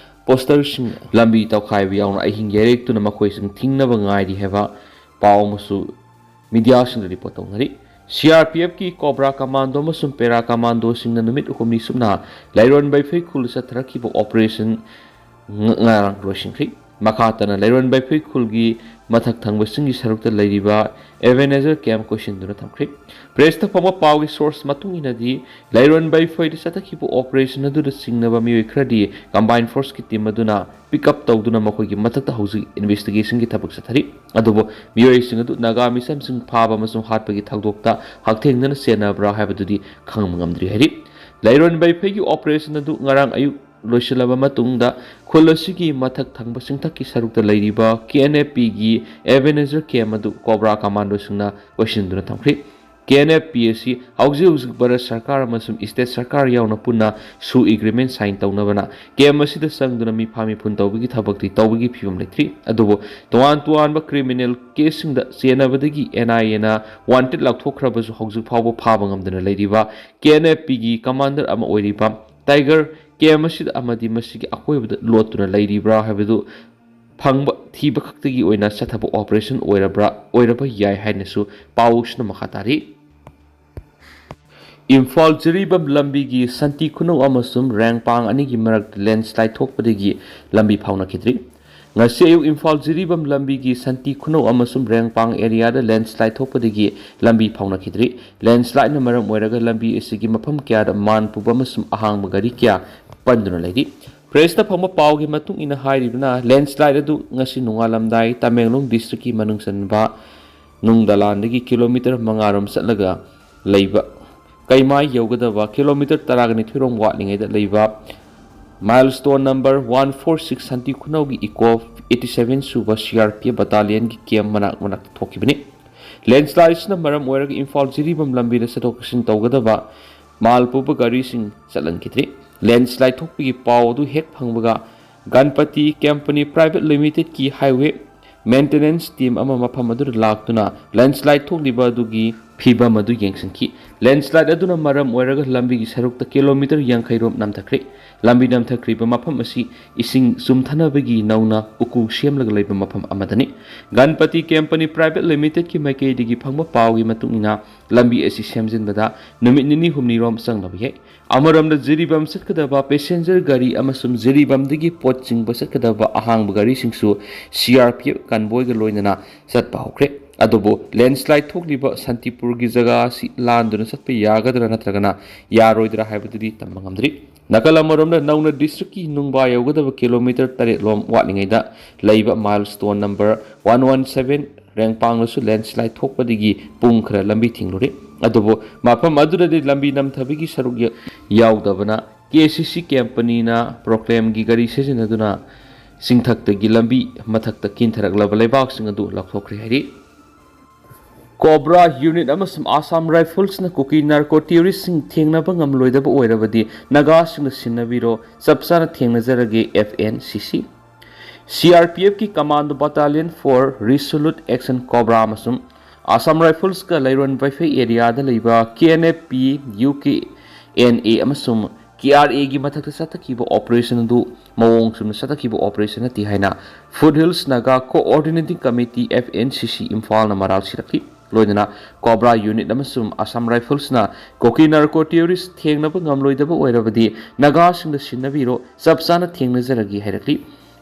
posterꯁꯤꯡ ꯂꯝꯕꯤ ꯇꯧꯈꯥꯏꯕ ꯌꯥꯎꯅ ꯑꯍꯤꯡ ꯌꯩꯔꯦꯛꯇꯨꯅ ꯃꯈꯣꯏꯁꯤꯡ ꯊꯤꯡꯅꯕ ꯉꯥꯏꯔꯤ ꯍꯥꯏꯕ ꯄꯥꯎ ꯑꯃꯁꯨ mediaꯁꯤꯡꯗ report ꯇꯧꯅꯔꯤ꯫ CRPFꯀꯤ Cobra Commando ꯑꯃꯁꯨꯡ Para Commandoꯁꯤꯡꯅ ꯅꯨꯃꯤꯠ ꯍꯨꯝꯅꯤ ꯁꯨꯞꯅ ꯂꯩꯔꯣꯟ ꯕꯩꯐꯩ ꯈꯨꯜꯗ ꯆꯠꯊꯔꯛꯈꯤꯕ operation ꯉ-, ꯉꯔꯥꯡ ꯂꯣꯏꯁꯤꯟꯈ꯭ꯔꯤ꯫ ꯃꯈꯥ ꯇꯥꯅ ꯂꯩꯔꯣꯟ ꯕꯩꯐꯩ ꯈꯨꯜꯒꯤ ꯃꯊꯛ ꯊꯪꯕꯁꯤꯡꯒꯤ ꯁꯔꯨꯛꯇ ꯂꯩꯔꯤꯕ Ebenezer camp ꯀꯣꯏꯁꯤꯟꯗꯨꯅ ꯊꯝꯈ꯭ꯔꯤ꯫ Pressꯇ ꯐꯪꯕ ꯄꯥꯎꯒꯤ source ꯃꯇꯨꯡ ꯏꯟꯅꯗꯤ, ꯂꯩꯔꯣꯟ ꯕꯩꯐꯩꯗ ꯆꯠꯊꯈꯤꯕ operation ꯑꯗꯨꯗ ꯆꯤꯡꯅꯕ ꯃꯤꯑꯣꯏ ꯈꯔꯗꯤ combined forceꯀꯤ team ꯑꯗꯨꯅ pick up ꯇꯧꯗꯨꯅ ꯃꯈꯣꯏꯒꯤ ꯃꯊꯛꯇ ꯍꯧꯖꯤꯛ investigationꯒꯤ ꯊꯕꯛ ꯆꯠꯊꯔꯤ꯫ ꯑꯗꯨꯕꯨ ꯃꯤꯑꯣꯏꯁꯤꯡ ꯑꯗꯨ ꯅꯥꯒꯥ ꯃꯤꯆꯝꯁꯤꯡ ꯐꯥꯕ ꯑꯃꯁꯨꯡ ꯍꯥꯠꯄꯒꯤ ꯊꯧꯗꯣꯛꯇ ꯍꯛꯊꯦꯡꯅꯅ ꯆꯦꯟꯅꯕ꯭ꯔꯥ ꯍꯥꯏꯕꯗꯨꯗꯤ ꯈꯪꯕ ꯉꯝꯗ꯭ꯔꯤ ꯍꯥꯏꯔꯤ꯫ ꯂꯩꯔꯣꯟ ꯕꯩꯐꯩꯒꯤ operation ꯑꯗꯨ ꯉꯔꯥꯡ ꯑꯌꯨꯛ ꯂꯣꯏꯁꯤꯜꯂꯕ ꯃꯇꯨꯡꯗ ꯈꯨꯜ ꯑꯁꯤꯒꯤ ꯃꯊꯛ ꯊꯪꯕ ꯆꯤꯡꯊꯛꯀꯤ ꯁꯔꯨꯛꯇ ꯂꯩꯔꯤꯕ KNFPꯒꯤ Ebenezer camp ꯑꯗꯨ Cobra Commandoꯁꯤꯡꯅ ꯀꯣꯏꯁꯤꯟꯗꯨꯅ ꯊꯝꯈ꯭ꯔꯤ꯫ KNFP ꯑꯁꯤ ꯍꯧꯖꯤꯛ ꯍꯧꯖꯤꯛ ꯚꯥꯔꯠ ꯁꯔꯀꯥꯔ ꯑꯃꯁꯨꯡ state ꯁꯔꯀꯥꯔ ꯌꯥꯎꯅ ꯄꯨꯟꯅ SoO agreement sign ꯇꯧꯅꯕꯅ camp ꯑꯁꯤꯗ ꯆꯪꯗꯨꯅ ꯃꯤꯐꯥ ꯃꯤꯄꯨꯟ ꯇꯧꯕꯒꯤ ꯊꯕꯛꯇꯤ ꯇꯧꯕꯒꯤ ꯐꯤꯕꯝ ꯂꯩꯇ꯭ꯔꯤ꯫ ꯑꯗꯨꯕꯨ ꯇꯣꯉꯥꯟ ꯇꯣꯉꯥꯟꯕ criminal caseꯁꯤꯡꯗ ꯆꯦꯟꯅꯕꯗꯒꯤ NIAꯅ wanted ꯂꯥꯎꯊꯣꯛꯈ꯭ꯔꯕꯁꯨ ꯍꯧꯖꯤꯛ ꯐꯥꯎꯕ ꯐꯥꯕ ꯉꯝꯗꯅ ꯂꯩꯔꯤꯕ KNFPꯒꯤ commander ꯑꯃ ꯑꯣꯏꯔꯤꯕ Tiger camp ꯑꯁꯤꯗ ꯑꯃꯗꯤ ꯃꯁꯤꯒꯤ ꯑꯀꯣꯏꯕꯗ ꯂꯣꯠꯇꯨꯅ ꯂꯩꯔꯤꯕ꯭ꯔꯥ ꯍꯥꯏꯕꯗꯨ ꯐꯪꯕ ꯊꯤꯕ ꯈꯛꯇꯒꯤ ꯑꯣꯏꯅ ꯆꯠꯊꯕ operation ꯑꯣꯏꯔꯕ꯭ꯔꯥ, ꯑꯣꯏꯔꯕ ꯌꯥꯏ ꯍꯥꯏꯅꯁꯨ ꯄꯥꯎꯁꯤꯅ ꯃꯈꯥ ꯇꯥꯔꯤ꯫ ꯏꯝꯐꯥꯜ ꯖꯤꯔꯤꯕꯥꯝ ꯂꯝꯕꯤꯒꯤ ꯁꯟꯇꯤ ꯈꯨꯅꯧ ꯑꯃꯁꯨꯡ ꯔꯦꯡꯄꯥꯡ ꯑꯅꯤꯒꯤ ꯃꯔꯛꯇ landslide ꯊꯣꯛꯄꯗꯒꯤ ꯂꯝꯕꯤ ꯐꯥꯎꯅꯈꯤꯗ꯭ꯔꯤ꯫ ꯉꯁꯤ ꯑꯌꯨꯛ ꯏꯝꯐꯥꯜ ꯖꯤꯔꯤꯕꯥꯝ ꯂꯝꯕꯤꯒꯤ ꯁꯟꯇꯤ ꯈꯨꯅꯧ ꯑꯃꯁꯨꯡ ꯔꯦꯡꯄꯥꯡ areaꯗ landslide ꯊꯣꯛꯄꯗꯒꯤ ꯂꯝꯕꯤ ꯐꯥꯎꯅꯈꯤꯗ꯭ꯔꯤ꯫ Landslideꯅ ꯃꯔꯝ ꯑꯣꯏꯔꯒ ꯂꯝꯕꯤ ꯑꯁꯤꯒꯤ ꯃꯐꯝ ꯀꯌꯥꯗ ꯃꯥꯟ ꯄꯨꯕ ꯑꯃꯁꯨꯡ ꯑꯍꯥꯡꯕ ꯒꯥꯔꯤ ꯀꯌꯥ ꯄꯟꯗꯨꯅ ꯂꯩꯔꯤ꯫ Pressꯇ ꯐꯪꯕ ꯄꯥꯎꯒꯤ ꯃꯇꯨꯡ ꯏꯟꯅ ꯍꯥꯏꯔꯤꯕꯅ, landslide ꯑꯗꯨ ꯉꯁꯤ ꯅꯣꯡꯉꯥꯜꯂꯝꯗꯥꯏ ꯇꯃꯦꯡꯂꯣꯡ districtꯀꯤ ꯃꯅꯨꯡ ꯆꯟꯕ ꯅꯨꯡ ꯗꯂꯥꯟꯗꯒꯤ kilometre ꯃꯉꯥ ꯔꯣꯝ ꯆꯠꯂꯒ ꯂꯩꯕ ꯀꯩꯃꯥꯏ ꯌꯧꯒꯗꯕ kilometre ꯇꯔꯥꯅꯤꯊꯣꯏ ꯔꯣꯝ ꯋꯥꯠꯂꯤꯉꯩꯗ ꯂꯩꯕ milestone number one four six ꯁꯟꯇꯤ ꯈꯨꯅꯧꯒꯤ ꯏꯀꯣ eighty seven ꯁꯨꯕ CRPF battalionꯒꯤ camp ꯃꯅꯥꯛ ꯃꯅꯥꯛꯇ ꯊꯣꯛꯈꯤꯕꯅꯤ꯫ Landslideꯁꯤꯅ ꯃꯔꯝ ꯑꯣꯏꯔꯒ ꯏꯝꯐꯥꯜ ꯖꯤꯔꯤꯕꯥꯝ ꯂꯝꯕꯤꯗ ꯆꯠꯊꯣꯛ ꯆꯠꯁꯤꯟ ꯇꯧꯒꯗꯕ ꯃꯥꯜ ꯄꯨꯕ ꯒꯥꯔꯤꯁꯤꯡ ꯆꯠꯍꯟꯈꯤꯗ꯭ꯔꯤ꯫ Landslide ꯊꯣꯛꯄꯒꯤ ꯄꯥꯎ ꯑꯗꯨ ꯍꯦꯛ ꯐꯪꯕꯒ Ganapati Company Private Limitedꯀꯤ highway maintenance team ꯑꯃ ꯃꯐꯝ ꯑꯗꯨꯗ ꯂꯥꯛꯇꯨꯅ landslide ꯊꯣꯛꯂꯤꯕ ꯑꯗꯨꯒꯤ ꯐꯤꯕꯝ ꯑꯗꯨ ꯌꯦꯡꯁꯤꯟꯈꯤ꯫ Landslide ꯑꯗꯨꯅ ꯃꯔꯝ ꯑꯣꯏꯔꯒ ꯂꯝꯕꯤꯒꯤ ꯁꯔꯨꯛꯇ kilometre ꯌꯥꯡꯈꯩ ꯔꯣꯝ ꯅꯝꯊꯈ꯭ꯔꯦ꯫ ꯂꯝꯕꯤ ꯅꯝꯊꯈ꯭ꯔꯤꯕ ꯃꯐꯝ ꯑꯁꯤ ꯏꯁꯤꯡ ꯆꯨꯝꯊꯅꯕꯒꯤ ꯅꯧꯅ ꯎꯀꯨ ꯁꯦꯝꯂꯒ ꯂꯩꯕ ꯃꯐꯝ ꯑꯃꯗꯅꯤ꯫ ꯒꯅꯄꯇꯤ Company Private Limitedꯀꯤ ꯃꯥꯏꯀꯩꯗꯒꯤ ꯐꯪꯕ ꯄꯥꯎꯒꯤ ꯃꯇꯨꯡ ꯏꯟꯅ, ꯂꯝꯕꯤ ꯑꯁꯤ ꯁꯦꯝꯖꯤꯟꯕꯗ ꯅꯨꯃꯤꯠ ꯅꯤꯅꯤ ꯍꯨꯝꯅꯤ ꯔꯣꯝ ꯆꯪꯂꯕ ꯌꯥꯏ꯫ ꯑꯃꯔꯣꯝꯗ ꯖꯤꯔꯤꯕꯥꯝ ꯆꯠꯀꯗꯕ passenger ꯒꯥꯔꯤ ꯑꯃꯁꯨꯡ ꯖꯤꯔꯤꯕꯥꯝꯗꯒꯤ ꯄꯣꯠ ꯆꯤꯡꯕ ꯆꯠꯀꯗꯕ ꯑꯍꯥꯡꯕ ꯒꯥꯔꯤꯁꯤꯡꯁꯨ CRPF convoyꯒ ꯂꯣꯏꯅꯅ ꯆꯠꯄ ꯍꯧꯈ꯭ꯔꯦ꯫ ꯑꯗꯨꯕꯨ landslide ꯊꯣꯛꯂꯤꯕ ꯁꯟꯇꯤꯄꯨꯔꯒꯤ ꯖꯒꯥ ꯑꯁꯤ ꯂꯥꯟꯗꯨꯅ ꯆꯠꯄ ꯌꯥꯒꯗ꯭ꯔꯥ ꯅꯠꯇ꯭ꯔꯒꯅ ꯌꯥꯔꯣꯏꯗ꯭ꯔꯥ ꯍꯥꯏꯕꯗꯨꯗꯤ ꯇꯝꯕ ꯉꯝꯗ꯭ꯔꯤ꯫ ꯅꯥꯀꯜ ꯑꯃꯔꯣꯝꯗ ꯅꯧꯅ districtꯀꯤ ꯅꯨꯡꯕꯥ ꯌꯧꯒꯗꯕ kilometre ꯇꯔꯦꯠ ꯂꯣꯝ ꯋꯥꯠꯂꯤꯉꯩꯗ ꯂꯩꯕ milestone number one one seven ꯔꯦꯡꯄꯥꯡꯗꯁꯨ landslide ꯊꯣꯛꯄꯗꯒꯤ ꯄꯨꯡ ꯈꯔ ꯂꯝꯕꯤ ꯊꯤꯡꯂꯨꯔꯦ꯫ ꯑꯗꯨꯕꯨ ꯃꯐꯝ ꯑꯗꯨꯗꯗꯤ ꯂꯝꯕꯤ ꯅꯝꯊꯕꯒꯤ ꯁꯔꯨꯛ ꯌꯥ-, ꯌꯥꯎꯗꯕꯅ KCC Companyꯅ proclaimꯒꯤ ꯒꯥꯔꯤ ꯁꯤꯖꯤꯟꯅꯗꯨꯅ ꯆꯤꯡꯊꯛꯇꯒꯤ ꯂꯝꯕꯤ ꯃꯊꯛꯇ ꯀꯤꯟꯊꯔꯛꯂꯕ ꯂꯩꯕꯥꯛꯁꯤꯡ ꯑꯗꯨ ꯂꯧꯊꯣꯛꯈ꯭ꯔꯦ ꯍꯥꯏꯔꯤ꯫ COBRA unit ꯑꯃꯁꯨꯡ Assam Riflesꯅ ꯀꯨꯀꯤ narco terroristꯁꯤꯡ ꯊꯦꯡꯅꯕ ꯉꯝꯂꯣꯏꯗꯕ ꯑꯣꯏꯔꯕꯗꯤ ꯅꯥꯒꯥꯁꯤꯡꯅ ꯁꯤꯟꯅꯕꯤꯔꯣ, ꯆꯞ ꯆꯥꯅ ꯊꯦꯡꯅꯖꯔꯒꯦ, FNCC꯫ CRPFꯀꯤ Commando Battalion four Resolute Action COBRA ꯑꯃꯁꯨꯡ Assam Riflesꯀ ꯂꯩꯔꯣꯟ ꯋꯥꯏꯐꯩ areaꯗ ꯂꯩꯕ KNFP, UKNA ꯑꯃꯁꯨꯡ ꯀꯦ ꯑꯥꯔ ꯑꯦꯒꯤ ꯃꯊꯛꯇ ꯆꯠꯊꯈꯤꯕ ꯑꯣꯄꯔꯦꯁꯟ ꯑꯗꯨ ꯃꯑꯣꯡ ꯆꯨꯝꯅ ꯆꯠꯊꯈꯤꯕ ꯑꯣꯄꯔꯦꯁꯟ ꯅꯠꯇꯦ ꯍꯥꯏꯅ foothills Naga coordinating committee, F N C C, ꯏꯝꯐꯥꯜꯅ ꯃꯔꯥꯜ ꯁꯤꯔꯛꯂꯤ꯫ ꯂꯣꯏꯅꯅ ꯀꯣꯕ꯭ꯔꯥ ꯌꯨꯅꯤꯠ ꯑꯃꯁꯨꯡ ꯑꯁꯥꯝ ꯔꯥꯏꯐꯜꯁꯅ ꯀꯨꯀꯤ ꯅꯥꯔꯀꯣ ꯇꯦꯔꯣꯔꯤꯁ ꯊꯦꯡꯅꯕ ꯉꯝꯂꯣꯏꯗꯕ ꯑꯣꯏꯔꯕꯗꯤ ꯅꯥꯒꯥꯁꯤꯡꯗ ꯁꯤꯟꯅꯕꯤꯔꯣ, ꯆꯞ ꯆꯥꯅ ꯊꯦꯡꯅꯖꯔꯒꯦ ꯍꯥꯏꯔꯛꯂꯤ꯫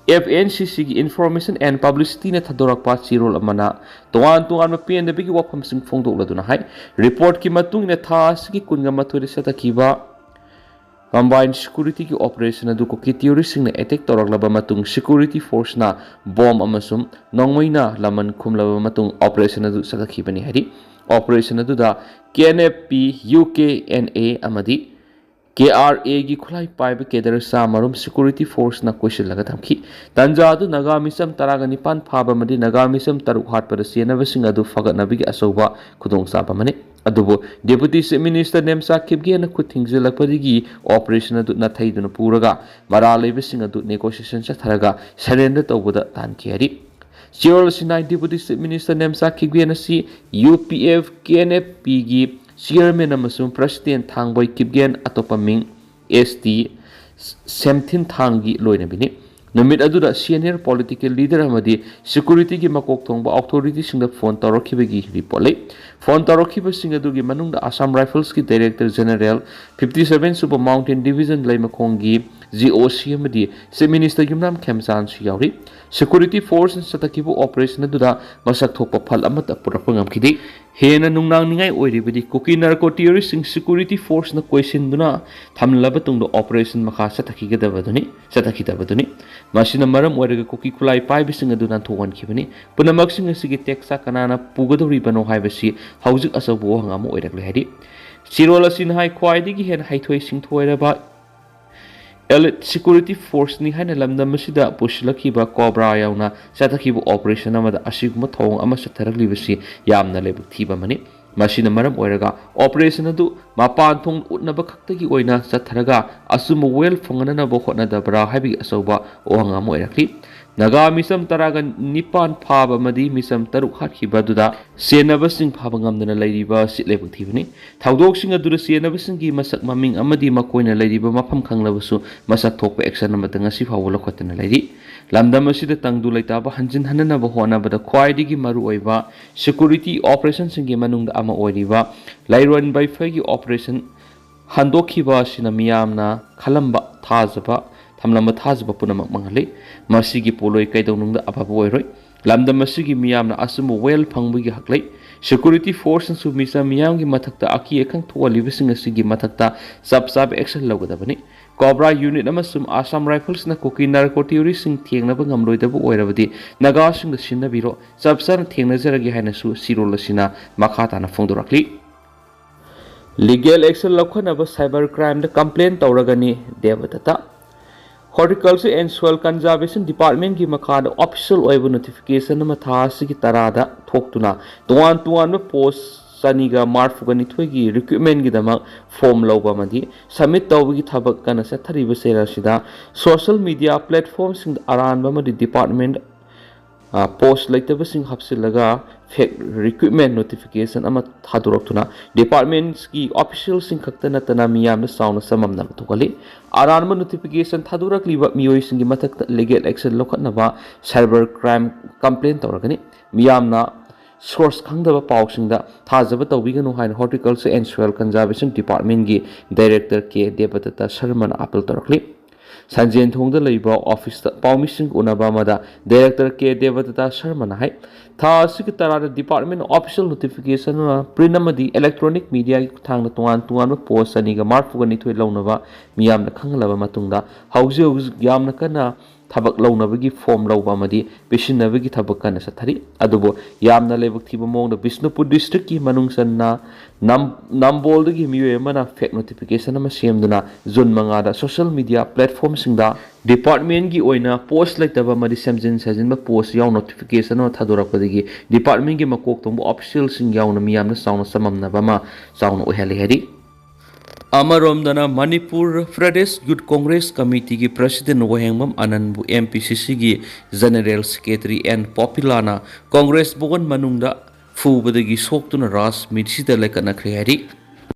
ꯑꯦꯐ ꯑꯦꯟ ꯁꯤ ꯁꯤꯒꯤ Information and Publicityꯅ ꯊꯥꯗꯣꯔꯛꯄ ꯆꯦꯔꯣꯜ ꯑꯃꯅ ꯇꯣꯉꯥꯟ ꯇꯣꯉꯥꯟꯕ ꯄꯦꯟꯗꯕꯒꯤ ꯋꯥꯐꯝꯁꯤꯡ ꯐꯣꯡꯗꯣꯛꯂꯗꯨꯅ ꯍꯥꯏ, ꯔꯤꯄꯣꯔꯠꯀꯤ ꯃꯇꯨꯡ ꯏꯟꯅ ꯊꯥ ꯑꯁꯤꯒꯤ ꯀꯨꯟꯒ ꯃꯥꯊꯣꯏꯗ ꯆꯠꯊꯈꯤꯕ ꯀꯝꯕꯥꯏꯟ ꯁꯦꯀ꯭ꯌꯨꯔꯤꯇꯤꯒꯤ ꯑꯣꯄꯔꯦꯁꯟ ꯑꯗꯨ ꯀꯨꯀꯤ ꯇꯦꯔꯣꯔꯤꯁꯁꯤꯡꯅ ꯑꯦꯇꯦꯛ ꯇꯧꯔꯛꯂꯕ ꯃꯇꯨꯡ ꯁꯦꯀ꯭ꯌꯨꯔꯤꯇꯤ ꯐꯣꯔꯁꯅ ꯕꯣꯝ ꯑꯃꯁꯨꯡ ꯅꯣꯡꯃꯩꯅ ꯂꯃꯟ ꯈꯨꯝꯂꯕ ꯃꯇꯨꯡ ꯑꯣꯄꯔꯦꯁꯟ ꯑꯗꯨ ꯆꯠꯊꯈꯤꯕꯅꯤ ꯍꯥꯏꯔꯤ꯫ ꯑꯣꯄꯔꯦꯁꯟ ꯑꯗꯨꯗ K N F P, U K N A ꯑꯃꯗꯤ ꯀꯦ ꯑꯥꯔ ꯑꯦꯒꯤ ꯈꯨꯠꯂꯥꯏ ꯄꯥꯏꯕ ꯀꯦꯗꯔ ꯆꯥꯝꯃꯔꯣꯝ ꯁꯦꯀ꯭ꯌꯨꯔꯤꯇꯤ ꯐꯣꯔꯁꯅ ꯀꯣꯏꯁꯤꯜꯂꯒ ꯊꯝꯈꯤ꯫ ꯇꯥꯟꯖꯥ ꯑꯗꯨ ꯅꯥꯒꯥ ꯃꯤꯆꯝ ꯇꯔꯥꯒ ꯅꯤꯄꯥꯟ ꯐꯥꯕ ꯑꯃꯗꯤ ꯅꯥꯒꯥ ꯃꯤꯆꯝ ꯇꯔꯨꯛ ꯍꯥꯠꯄꯗ ꯆꯦꯟꯅꯕꯁꯤꯡ ꯑꯗꯨ ꯐꯒꯠꯅꯕꯒꯤ ꯑꯆꯧꯕ ꯈꯨꯗꯣꯡꯆꯥꯕ ꯑꯃꯅꯤ꯫ ꯑꯗꯨꯕꯨ ꯗꯦꯄꯨꯇꯤ ꯆꯤꯐ ꯃꯤꯅꯤꯁꯇꯔ ꯅꯦꯝꯆꯥ ꯈꯤꯞꯒꯦꯅ ꯈꯨꯠ ꯊꯤꯡꯖꯤꯜꯂꯛꯄꯗꯒꯤ ꯑꯣꯄꯔꯦꯁꯟ ꯑꯗꯨ ꯅꯥꯊꯩꯗꯨꯅ ꯄꯨꯔꯒ ꯃꯔꯥꯜ ꯂꯩꯕꯁꯤꯡ ꯑꯗꯨ ꯅꯦꯒꯣꯁꯤꯌꯦꯁꯟ ꯆꯠꯊꯔꯒ ꯁꯔꯦꯟꯗꯔ ꯇꯧꯕꯗ ꯇꯥꯟꯈꯤ ꯍꯥꯏꯔꯤ꯫ ꯆꯦꯔꯣꯜ ꯑꯁꯤꯅ ꯗꯦꯄꯨꯇꯤ ꯆꯤꯐ ꯃꯤꯅꯤꯁꯇꯔ ꯅꯦꯝꯆꯥ ꯈꯤꯞꯒꯦꯟ ꯑꯁꯤ U P F K N F ꯄꯤꯒꯤ ꯆꯤꯌꯔꯃꯦꯟ ꯑꯃꯁꯨꯡ ꯄ꯭ꯔꯁꯤꯗꯦꯟ ꯊꯥꯡꯕꯣꯏ ꯈꯤꯞꯒꯦꯟ, ꯑꯇꯣꯞꯄ ꯃꯤꯡ ꯑꯦꯁ ꯇꯤ ꯁꯦꯝꯊꯤꯟ ꯊꯥꯡꯒꯤ ꯂꯣꯏꯅꯕꯤꯅꯤ꯫ ꯅꯨꯃꯤꯠ ꯑꯗꯨꯗ ꯁꯦꯅꯤꯌꯔ ꯄꯣꯂꯤꯇꯤꯀꯦꯜ ꯂꯤꯗꯔ ꯑꯃꯗꯤ ꯁꯦꯀ꯭ꯌꯨꯔꯤꯇꯤꯒꯤ ꯃꯀꯣꯛ ꯊꯣꯡꯕ ꯑꯣꯊꯣꯔꯤꯇꯤꯁꯤꯡꯗ ꯐꯣꯟ ꯇꯧꯔꯛꯈꯤꯕꯒꯤ ꯔꯤꯄꯣꯔꯠ ꯂꯩ꯫ ꯐꯣꯟ ꯇꯧꯔꯛꯈꯤꯕꯁꯤꯡ ꯑꯗꯨꯒꯤ ꯃꯅꯨꯡꯗ ꯑꯁꯥꯝ ꯔꯥꯏꯐꯜꯁꯀꯤ ꯗꯥꯏꯔꯦꯛꯇꯔ ꯖꯦꯅꯔꯦꯜ, ꯐꯤꯐꯇꯤ ꯁꯚꯦꯟ ꯁꯨꯕ ꯃꯥꯎꯟꯇꯦꯟ ꯗꯤꯕꯤꯖꯟ ꯂꯩꯃꯈꯣꯡꯒꯤ ꯖꯤ ꯑꯣ ꯁꯤ ꯑꯃꯗꯤ ꯆꯤꯐ ꯃꯤꯅꯤꯁꯇꯔ ꯌꯨꯝꯅꯥꯝ ꯈꯦꯝꯆꯥꯟꯁꯨ ꯌꯥꯎꯔꯤ꯫ ꯁꯦꯀ꯭ꯌꯨꯔꯤꯇꯤ ꯐꯣꯔꯁꯅ ꯆꯠꯊꯈꯤꯕ ꯑꯣꯄꯔꯦꯁꯟ ꯑꯗꯨꯗ ꯃꯁꯛ ꯊꯣꯛꯄ ꯐꯜ ꯑꯃꯠꯇ ꯄꯨꯔꯛꯄ ꯉꯝꯈꯤꯗꯦ꯫ ꯍꯦꯟꯅ ꯅꯨꯡꯅꯥꯡꯅꯤꯡꯉꯥꯏ ꯑꯣꯏꯔꯤꯕꯗꯤ ꯀꯨꯀꯤ ꯅꯥꯔꯀꯣ ꯇꯦꯔꯣꯔꯤꯁꯁꯤꯡ ꯁꯦꯀ꯭ꯌꯨꯔꯤꯇꯤ ꯐꯣꯔꯁꯅ ꯀꯣꯏꯁꯤꯟꯗꯨꯅ ꯊꯝꯂꯕ ꯇꯨꯡꯗ ꯑꯣꯄꯔꯦꯁꯟ ꯃꯈꯥ ꯆꯠꯊꯈꯤꯒꯗꯕꯗꯨꯅꯤ, ꯆꯠꯊꯈꯤꯗꯕꯗꯨꯅꯤ꯫ ꯃꯁꯤꯅ ꯃꯔꯝ ꯑꯣꯏꯔꯒ ꯀꯨꯀꯤ ꯈꯨꯠꯂꯥꯏ ꯄꯥꯏꯕꯁꯤꯡ ꯑꯗꯨ ꯅꯥꯟꯊꯣꯛꯍꯟꯈꯤꯕꯅꯤ꯫ ꯄꯨꯝꯅꯃꯛꯁꯤꯡ ꯑꯁꯤꯒꯤ ꯇꯦꯛꯁꯥ ꯀꯅꯥꯅ ꯄꯨꯒꯗꯧꯔꯤꯕꯅꯣ ꯍꯥꯏꯕꯁꯤ ꯍꯧꯖꯤꯛ ꯑꯆꯧꯕ ꯋꯥꯍꯪ ꯑꯃ ꯑꯣꯏꯔꯛꯂꯦ ꯍꯥꯏꯔꯤ꯫ ꯆꯦꯔꯣꯜ ꯑꯁꯤꯅ ꯍꯥꯏ, ꯈ꯭ꯋꯥꯏꯗꯒꯤ ꯍꯦꯟꯅ ꯍꯩꯊꯣꯏ ꯁꯤꯡꯊꯣꯏꯔꯕ ꯑꯦꯂꯤꯠ ꯁꯦꯀ꯭ꯌꯨꯔꯤꯇꯤ ꯐꯣꯔꯁꯅꯤ ꯍꯥꯏꯅ ꯂꯝꯗꯝ ꯑꯁꯤꯗ ꯄꯨꯁꯤꯜꯂꯛꯈꯤꯕ ꯀꯣꯕ꯭ꯔꯥ ꯌꯥꯎꯅ ꯆꯠꯊꯈꯤꯕ ꯑꯣꯄꯔꯦꯁꯟ ꯑꯃꯗ ꯑꯁꯤꯒꯨꯝꯕ ꯊꯧꯑꯣꯡ ꯑꯃ ꯆꯠꯊꯔꯛꯂꯤꯕꯁꯤ ꯌꯥꯝꯅ ꯂꯥꯏꯕꯛ ꯊꯤꯕ ꯑꯃꯅꯤ꯫ ꯃꯁꯤꯅ ꯃꯔꯝ ꯑꯣꯏꯔꯒ ꯑꯣꯄꯔꯦꯁꯟ ꯑꯗꯨ ꯃꯄꯥꯟ ꯊꯣꯡ ꯎꯠꯅꯕ ꯈꯛꯇꯒꯤ ꯑꯣꯏꯅ ꯆꯠꯊꯔꯒ ꯑꯆꯨꯝꯕ ꯋꯦꯜ ꯐꯪꯅꯅꯕ ꯍꯣꯠꯅꯗꯕ꯭ꯔꯥ ꯍꯥꯏꯕꯒꯤ ꯑꯆꯧꯕ ꯋꯥꯍꯪ ꯑꯃ ꯑꯣꯏꯔꯛꯂꯤ꯫ ꯅꯥꯒꯥ ꯃꯤꯆꯝ ꯇꯔꯥꯒ ꯅꯤꯄꯥꯟ ꯐꯥꯕ ꯑꯃꯗꯤ ꯃꯤꯆꯝ ꯇꯔꯨꯛ ꯍꯥꯠꯈꯤꯕ ꯑꯗꯨꯗ ꯆꯦꯟꯅꯕꯁꯤꯡ ꯐꯥꯕ ꯉꯝꯗꯅ ꯂꯩꯔꯤꯕ ꯁꯤꯠ ꯂꯩꯕꯛ ꯊꯤꯕꯅꯤ꯫ ꯊꯧꯗꯣꯛꯁꯤꯡ ꯑꯗꯨꯗ ꯆꯦꯟꯅꯕꯁꯤꯡꯒꯤ ꯃꯁꯛ ꯃꯃꯤꯡ ꯑꯃꯗꯤ ꯃꯈꯣꯏꯅ ꯂꯩꯔꯤꯕ ꯃꯐꯝ ꯈꯪꯂꯕꯁꯨ ꯃꯁꯛ ꯊꯣꯛꯄ action ꯑꯃꯠꯇ ꯉꯁꯤ ꯐꯥꯎꯕ ꯂꯧꯈꯠꯇꯅ ꯂꯩꯔꯤ꯫ ꯂꯝꯗꯝ ꯑꯁꯤꯗ ꯇꯪꯗꯨ ꯂꯩꯇꯥꯕ ꯍꯟꯖꯤꯟꯍꯟꯅꯅꯕ ꯍꯣꯠꯅꯕꯗ ꯈ꯭ꯋꯥꯏꯗꯒꯤ ꯃꯔꯨꯑꯣꯏꯕ security operationꯁꯤꯡꯒꯤ ꯃꯅꯨꯡꯗ ꯑꯃ ꯑꯣꯏꯔꯤꯕ ꯂꯥꯏꯔꯣꯟ ꯕꯩꯐꯩꯒꯤ operation ꯍꯟꯗꯣꯛꯈꯤꯕ ꯑꯁꯤꯅ ꯃꯤꯌꯥꯝꯅ ꯈꯜꯂꯝꯕ ꯊꯥꯖꯕ, ꯊꯝꯂꯝꯕ ꯊꯥꯖꯕ ꯄꯨꯝꯅꯃꯛ ꯃꯥꯡꯍꯜꯂꯤ꯫ ꯃꯁꯤꯒꯤ ꯄꯣꯠꯂꯣꯏ ꯀꯩꯗꯧꯅꯨꯡꯗ ꯑꯐꯕ ꯑꯣꯏꯔꯣꯏ꯫ ꯂꯝꯗꯝ ꯑꯁꯤꯒꯤ ꯃꯤꯌꯥꯝꯅ ꯑꯆꯨꯝꯕ ꯋꯥꯌꯦꯜ ꯐꯪꯕꯒꯤ ꯍꯛ ꯂꯩ꯫ Security forceꯅꯁꯨ ꯃꯤꯆꯝ ꯃꯤꯌꯥꯝꯒꯤ ꯃꯊꯛꯇ ꯑꯀꯤ ꯑꯈꯪ ꯊꯣꯛꯍꯜꯂꯤꯕꯁꯤꯡ ꯑꯁꯤꯒꯤ ꯃꯊꯛꯇ ꯆꯞ ꯆꯥꯕ action ꯂꯧꯒꯗꯕꯅꯤ꯫ Cobra unit ꯑꯃꯁꯨꯡ Assam Riflesꯅ ꯀꯨꯀꯤ narco terroristꯁꯤꯡ ꯊꯦꯡꯅꯕ ꯉꯝꯂꯣꯏꯗꯕ ꯑꯣꯏꯔꯕꯗꯤ ꯅꯥꯒꯥꯁꯤꯡꯗ ꯁꯤꯟꯅꯕꯤꯔꯣ, ꯆꯞ ꯆꯥꯅ ꯊꯦꯡꯅꯖꯔꯒꯦ ꯍꯥꯏꯅꯁꯨ ꯁꯤꯔꯣꯜ ꯑꯁꯤꯅ ꯃꯈꯥ ꯇꯥꯅ ꯐꯣꯡꯗꯣꯔꯛꯂꯤ꯫ Legal action ꯂꯧꯈꯠꯅꯕ cyber crimeꯗ complain ꯇꯧꯔꯒꯅꯤ ꯗꯦꯕꯗꯠꯇ꯫ Horticulture and Soil Conservation Departmentꯀꯤ ꯃꯈꯥꯗ official ꯑꯣꯏꯕ notification ꯑꯃ ꯊꯥ ꯑꯁꯤꯒꯤ ꯇꯔꯥꯗ ꯊꯣꯛꯇꯨꯅ ꯇꯣꯉꯥꯟ ꯇꯣꯉꯥꯟꯕ post ꯆꯅꯤꯒ ꯃꯔꯤꯐꯨꯒ ꯅꯤꯊꯣꯏꯒꯤ recruitmentꯒꯤꯗꯃꯛ form ꯂꯧꯕ ꯑꯃꯗꯤ submit ꯇꯧꯕꯒꯤ ꯊꯕꯛ ꯀꯟꯅ ꯆꯠꯊꯔꯤꯕ ꯆꯩꯔꯥꯛ ꯑꯁꯤꯗ social media platformꯁꯤꯡꯗ ꯑꯔꯥꯟꯕ ꯑꯃꯗꯤ department post ꯂꯩꯇꯕꯁꯤꯡ ꯍꯥꯞꯆꯤꯜꯂꯒ fake recruitment notification ꯑꯃ ꯊꯥꯗꯣꯔꯛꯇꯨꯅ departmentsꯀꯤ officialꯁꯤꯡ ꯈꯛꯇ ꯅꯠꯇꯅ ꯃꯤꯌꯥꯝꯗ ꯆꯥꯎꯅ ꯆꯃꯝꯅꯕ ꯊꯣꯛꯍꯜꯂꯤ꯫ ꯑꯔꯥꯟꯕ notification ꯊꯥꯗꯣꯔꯛꯂꯤꯕ ꯃꯤꯑꯣꯏꯁꯤꯡꯒꯤ ꯃꯊꯛꯇ legal action ꯂꯧꯈꯠꯅꯕ cyber crime complain ꯇꯧꯔꯒꯅꯤ꯫ ꯃꯤꯌꯥꯝꯅ source ꯈꯪꯗꯕ ꯄꯥꯎꯁꯤꯡꯗ ꯊꯥꯖꯕ ꯇꯧꯕꯤꯒꯅꯨ ꯍꯥꯏꯅ Horticulture and Soil Conservation Departmentꯀꯤ Director K ꯗꯦꯕꯗꯠꯇ ꯁꯔꯃꯅ appeal ꯇꯧꯔꯛꯂꯤ꯫ ꯁꯟꯖꯦꯟꯊꯣꯡꯗ ꯂꯩꯕ officeꯇ ꯄꯥꯎꯃꯤꯁꯤꯡ ꯎꯅꯕ ꯑꯃꯗ Director ꯀꯦ ꯗꯦꯕꯗꯠꯇ ꯁꯔꯃꯅ ꯍꯥꯏ, ꯊꯥ ꯑꯁꯤꯒꯤ ꯇꯔꯥꯗ department official notification ꯑꯃ print ꯑꯃꯗꯤ electronic mediaꯒꯤ ꯈꯨꯠꯊꯥꯡꯗ ꯇꯣꯉꯥꯟ ꯇꯣꯉꯥꯟꯕ post ꯆꯅꯤꯒ ꯃꯔꯤꯐꯨꯒ ꯅꯤꯊꯣꯏ ꯂꯧꯅꯕ ꯃꯤꯌꯥꯝꯅ ꯈꯪꯍꯜꯂꯕ ꯃꯇꯨꯡꯗ ꯍꯧꯖꯤꯛ ꯍꯧꯖꯤꯛ ꯌꯥꯝꯅ ꯀꯟꯅ ꯊꯕꯛ ꯂꯧꯅꯕꯒꯤ form ꯂꯧꯕ ꯑꯃꯗꯤ ꯄꯤꯁꯤꯟꯅꯕꯒꯤ ꯊꯕꯛ ꯀꯟꯅ ꯆꯠꯊꯔꯤ꯫ ꯑꯗꯨꯕꯨ ꯌꯥꯝꯅ ꯂꯥꯏꯕꯛ ꯊꯤꯕ ꯃꯑꯣꯡꯗ ꯕꯤꯁꯅꯨꯄꯨꯔ districtꯀꯤ ꯃꯅꯨꯡ ꯆꯟꯅ ꯅꯝ-, ꯅꯝꯕꯣꯜꯗꯒꯤ ꯃꯤꯑꯣꯏ ꯑꯃꯅ fake notification ꯑꯃ ꯁꯦꯝꯗꯨꯅ June ꯃꯉꯥꯗ social media platformꯁꯤꯡꯗ departmentꯀꯤ ꯑꯣꯏꯅ post ꯂꯩꯇꯕ ꯑꯃꯗꯤ ꯁꯦꯝꯖꯤꯟ ꯁꯥꯖꯤꯟꯕ post ꯌꯥꯎꯅ notification ꯑꯃ ꯊꯥꯗꯣꯔꯛꯄꯗꯒꯤ departmentꯀꯤ ꯃꯀꯣꯛ ꯊꯣꯡꯕ officialꯁꯤꯡ ꯌꯥꯎꯅ ꯃꯤꯌꯥꯝꯅ ꯆꯥꯎꯅ ꯆꯃꯝꯅꯕ ꯑꯃ ꯆꯥꯎꯅ ꯑꯣꯏꯍꯜꯂꯤ ꯍꯥꯏꯔꯤ꯫ ꯑꯃꯔꯣꯝꯗꯅ, ꯃꯅꯤꯄꯨꯔ ꯄ꯭ꯔꯗꯦꯁ ꯌꯨꯠ ꯀꯣꯡꯒ꯭ꯔꯦꯁ ꯀꯃꯤꯇꯤꯒꯤ ꯄ꯭ꯔꯁꯤꯗꯦꯟ ꯋꯥꯍꯦꯡꯕꯝ ꯑꯅꯟꯕꯨ ꯑꯦꯝ ꯄꯤ ꯁꯤ ꯁꯤꯒꯤ ꯖꯦꯅꯦꯔꯦꯜ ꯁꯦꯀ꯭ꯔꯦꯇꯔꯤ ꯑꯦꯟ ꯄꯣꯄꯤꯂꯥꯅ ꯀꯣꯡꯒ꯭ꯔꯦꯁ ꯚꯋꯟ ꯃꯅꯨꯡꯗ ꯐꯨꯕꯗꯒꯤ ꯁꯣꯛꯇꯨꯅ ꯔꯥꯖꯃꯤꯠꯁꯤꯗ ꯂꯩꯈꯠꯅꯈ꯭ꯔꯦ ꯍꯥꯏꯔꯤ꯫